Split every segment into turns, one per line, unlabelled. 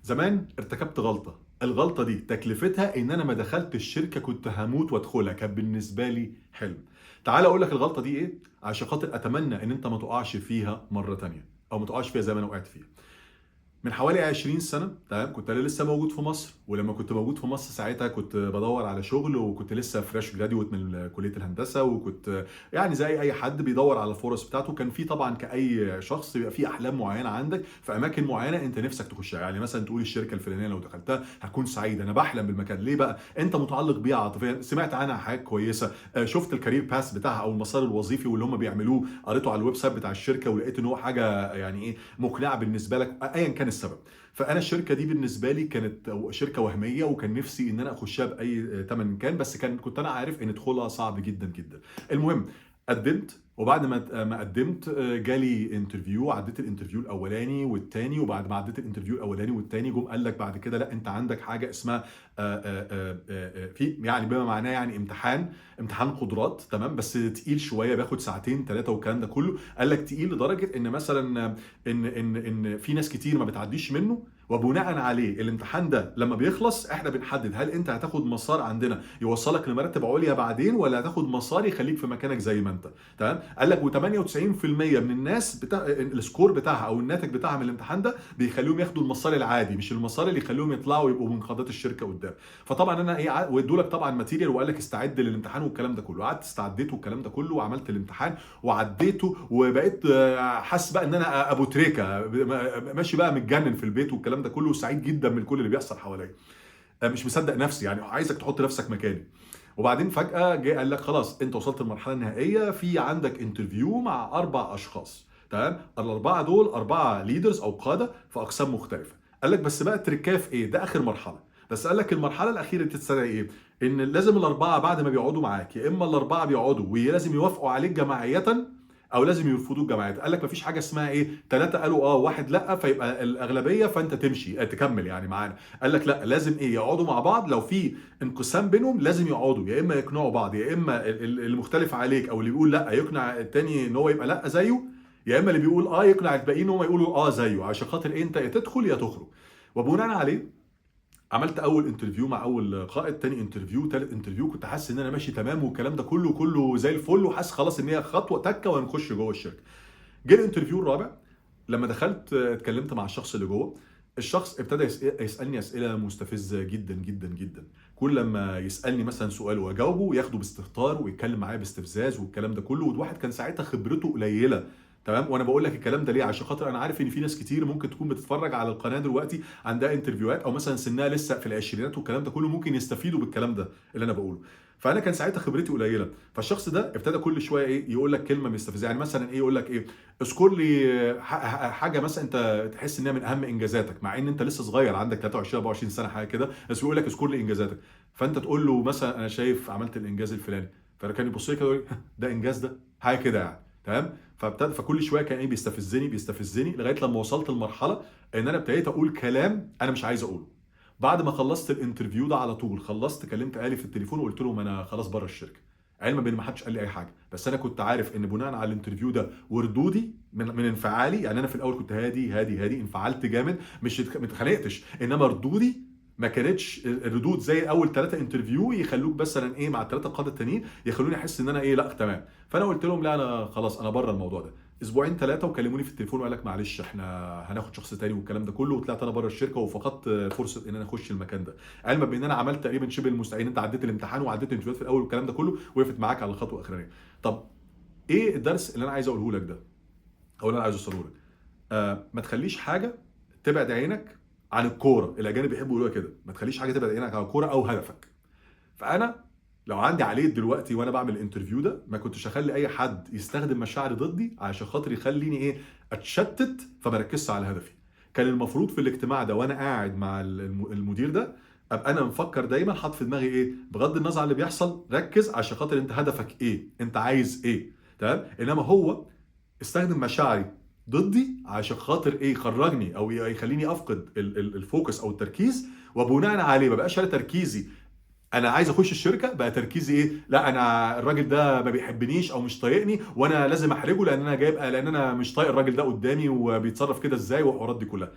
زمان ارتكبت غلطة، الغلطة دي تكلفتها ان انا ما دخلت الشركة، كنت هموت وادخلها، كان بالنسبة لي حلم. تعال اقول لك الغلطة دي ايه عشان خاطر اتمنى ان انت ما تقعش فيها مرة تانية، او ما تقعش فيها زي ما انا وقعت فيها. من حوالي 20 سنة، تمام، كنت انا لسه موجود في مصر، ولما كنت موجود في مصر ساعتها كنت بدور على شغل، وكنت لسه fresh graduate من كلية الهندسة، وكنت يعني زي اي حد بيدور على الفرص بتاعته. كان في طبعا كأي شخص بيبقى في احلام معينة عندك في اماكن معينة انت نفسك تخشها، يعني مثلا تقول الشركة الفلانية لو دخلتها هكون سعيد، انا بحلم بالمكان. ليه بقى؟ انت متعلق بيها عاطفيا، سمعت عنها حاجات كويسة، شفت ال career path بتاعها او المسار الوظيفي واللي هم بيعملوه، قريته على ال website بتاع الشركة ولقيت ان هو حاجة يعني ايه مقنعة بالنسبة لك، ايا كان السبب. فانا الشركة دي بالنسبة لي كانت شركة وهمية، وكان نفسي ان انا اخشها باي ثمن كان، بس كنت انا عارف ان دخولها صعب جدا جدا. المهم قدمت، وبعد ما قدمت جالي interview، عديت ال interview الاولاني والتاني، وبعد ما عديت ال interview الاولاني والتاني جم قال لك بعد كده لا انت عندك حاجة اسمها في يعني بما معناه يعني امتحان قدرات، تمام، بس تقيل شوية، بياخد ساعتين ثلاثة والكلام ده كله. قال لك تقيل لدرجة ان مثلا ان ان ان في ناس كتير ما بتعديش منه، وبناء عليه الامتحان ده لما بيخلص احنا بنحدد هل انت هتاخد مسار عندنا يوصلك لمراتب عليا بعدين، ولا هتاخد مسار يخليك في مكانك زي ما انت، تمام. قال لك و98% من الناس بتاع ال score بتاعها او الناتج بتاعها من الامتحان ده بيخليهم ياخدوا المسار العادي، مش المسار اللي يخليهم يطلعوا ويبقوا من قادات الشركة قدام. فطبعا انا ايه، وادوا لك طبعا material وقال لك استعد للامتحان والكلام ده كله. قعدت استعديت والكلام ده كله، وعملت الامتحان وعديته، وبقيت حاسس بقى ان انا ابو تريكه، ماشي بقى متجنن في البيت والكلام ده كله، وسعيد جدا من كل اللي بيحصل حواليا، مش مصدق نفسي، يعني عايزك تحط نفسك مكاني. وبعدين فجأة جه قال لك خلاص انت وصلت للمرحلة النهائية، في عندك interview مع 4 اشخاص، تمام، الاربعة دول 4 leaders او قادة في اقسام مختلفة. قال لك بس بقى التركايه في ايه؟ ده اخر مرحلة. بس قال لك المرحلة الأخيرة دي تستدعي ايه؟ ان لازم الاربعة بعد ما بيقعدوا معاك، يا اما الاربعة بيقعدوا ولازم يوافقوا عليك جماعية، او لازم يرفضوك جماعية. قال لك مفيش حاجة اسمها ايه 3 قالوا واحد لا فيبقى الاغلبية فانت تمشي تكمل يعني معانا. قال لك لا، لازم ايه يقعدوا مع بعض، لو في انقسام بينهم لازم يقعدوا، يا اما يقنعوا بعض، يا اما المختلف عليك او اللي بيقول لا يقنع التاني ان هو يبقى لا زيه، يا اما اللي بيقول يقنع الباقيين ان هم يقولوا زيه، عشان خاطر إيه انت يا تدخل يا تخرج. وبناء عليه عملت اول interview مع اول قائد، تاني interview، تالت interview، كنت حاسس ان انا ماشي تمام والكلام ده كله كله زي الفل، وحاسس خلاص ان هي خطوة تكه وهنخش جوه الشركة. جه ال interview الرابع، لما دخلت اتكلمت مع الشخص اللي جوه، الشخص ابتدى يسالني اسئلة مستفزة جدا جدا جدا. كل لما يسالني مثلا سؤال واجاوبه ياخده باستهتار ويتكلم معايا باستفزاز والكلام ده كله. والواحد كان ساعتها خبرته قليله، تمام. وانا بقول لك الكلام ده ليه؟ عشان خاطر انا عارف ان في ناس كتير ممكن تكون بتتفرج على القناة دلوقتي عندها interview هات، او مثلا سنها لسه في العشرينات والكلام ده كله، ممكن يستفيدوا بالكلام ده اللي انا بقوله. فانا كان ساعتها خبرتي قليله، فالشخص ده ابتدى كل شوية ايه يقول لك كلمة مستفزة، يعني مثلا ايه يقول لك ايه اذكر لي حاجة مثلا انت تحس انها من اهم انجازاتك، مع ان انت لسه صغير عندك 23 24 سنة حاجة كده، بس بيقول لك اذكر لي انجازاتك. فانت تقول له مثلا انا شايف عملت الانجاز الفلاني، فكان يبص لي كده ويقول ده انجاز ده حاجة كده يعني، تمام. فكل شوية كان ايه بيستفزني لغاية لما وصلت لمرحلة ان انا ابتديت اقول كلام انا مش عايز اقوله. بعد ما خلصت ال interview ده على طول خلصت، كلمت اهلي في التليفون وقلت لهم انا خلاص بره الشركة، علما بان ما حدش قال لي اي حاجة، بس انا كنت عارف ان بناء على ال interview ده وردودي من انفعالي، يعني انا في الاول كنت هادي هادي هادي، انفعلت جامد، مش ما اتخانقتش، انما ردودي ما كانتش الردود زي اول 3 interview يخلوك مثلا ايه مع ال3 قاده التانيين يخلوني احس ان انا ايه لا تمام. فانا قلت لهم لا انا خلاص انا بره الموضوع ده. اسبوعين 3 وكلموني في التليفون وقال لك معلش احنا هناخد شخص تاني والكلام ده كله، وطلعت انا بره الشركة وفقدت فرصة ان انا اخش المكان ده، علما بان انا عملت تقريبا شبه المستحيل، انت عديت الامتحان وعديت ال interview في الاول والكلام ده كله، وقفت معاك على الخطوة الاخرانية. طب ايه الدرس اللي انا عايز اقوله لك ده، او اللي انا عايز اوصله لك؟ ما تخليش حاجة تبعد عينك عن الكورة، الاجانب بيحبوا يقولوها كده، ما تخليش حاجة تبعد عينك عن الكورة او هدفك. فانا لو عندي عليه دلوقتي وانا بعمل ال interview ده، ما كنتش اخلي اي حد يستخدم مشاعري ضدي عشان خاطر يخليني ايه اتشتت فما ركزش على هدفي. كان المفروض في الاجتماع ده وانا قاعد مع المدير ده ابقى انا مفكر دايما، حاطط في دماغي ايه بغض النظر عن اللي بيحصل، ركز عشان خاطر انت هدفك ايه، انت عايز ايه، تمام. انما هو استخدم مشاعري ضدي عشان خاطر ايه يخرجني او يخليني افقد ال focus او التركيز، وبناء عليه ما بقاش انا تركيزي انا عايز اخش الشركة، بقى تركيزي ايه؟ لا انا الراجل ده ما بيحبنيش او مش طايقني وانا لازم احرجه لان انا جايب، لان انا مش طايق الراجل ده قدامي وبيتصرف كده ازاي والحوارات دي كلها.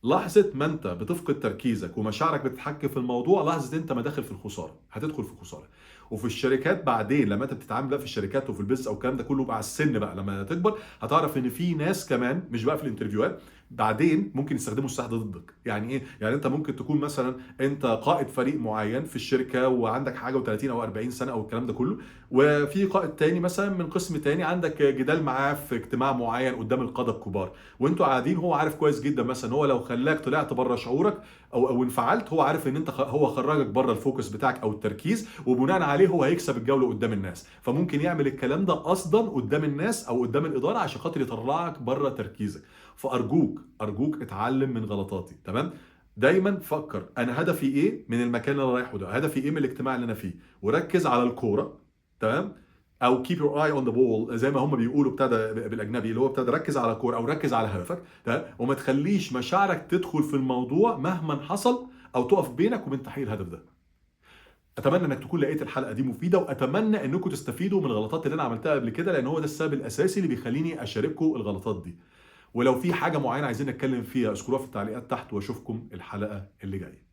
لحظة ما انت بتفقد تركيزك ومشاعرك بتتحكم في الموضوع، لحظة انت ما داخل في الخسارة، هتدخل في خسارة. وفي الشركات بعدين لما انت بتتعامل بقى في الشركات وفي ال business او الكلام ده كله مع السن بقى لما تكبر، هتعرف ان في ناس كمان مش بقى في ال interview هات بعدين ممكن يستخدموا السلاح ده ضدك. يعني ايه؟ يعني انت ممكن تكون مثلا انت قائد فريق معين في الشركة وعندك حاجة و30 او 40 سنة او الكلام ده كله، وفي قائد تاني مثلا من قسم تاني عندك جدال معاه في اجتماع معين قدام القادة الكبار، وانتوا قاعدين، هو عارف كويس جدا مثلا هو لو خلاك طلعت بره شعورك او انفعلت، هو عارف ان انت هو خرجك بره ال focus بتاعك او التركيز، وبناء عليه هو هيكسب الجولة قدام الناس. فممكن يعمل الكلام ده قصدا قدام الناس او قدام الادارة عشان خاطر يطلعك بره تركيزك. فارجوك ارجوك اتعلم من غلطاتي، تمام؟ دايما فكر انا هدفي ايه من المكان اللي انا رايحة ده، هدفي ايه من الاجتماع اللي انا فيه، وركز على الكورة، تمام؟ او keep your eye on the ball زي ما هم بيقولوا ابتدى بالاجنبي، اللي هو ابتدى ركز على الكورة او ركز على هدفك، تمام؟ وما تخليش مشاعرك تدخل في الموضوع مهما حصل او تقف بينك وبين تحقيق الهدف ده. اتمنى انك تكون لقيت الحلقة دي مفيدة، واتمنى انكم تستفيدوا من الغلطات اللي انا عملتها قبل كده، لان هو ده السبب الاساسي اللي بيخليني اشارككم الغلطات دي. ولو في حاجة معينة عايزين نتكلم فيها اذكروها في التعليقات تحت، واشوفكم الحلقة اللي جاية.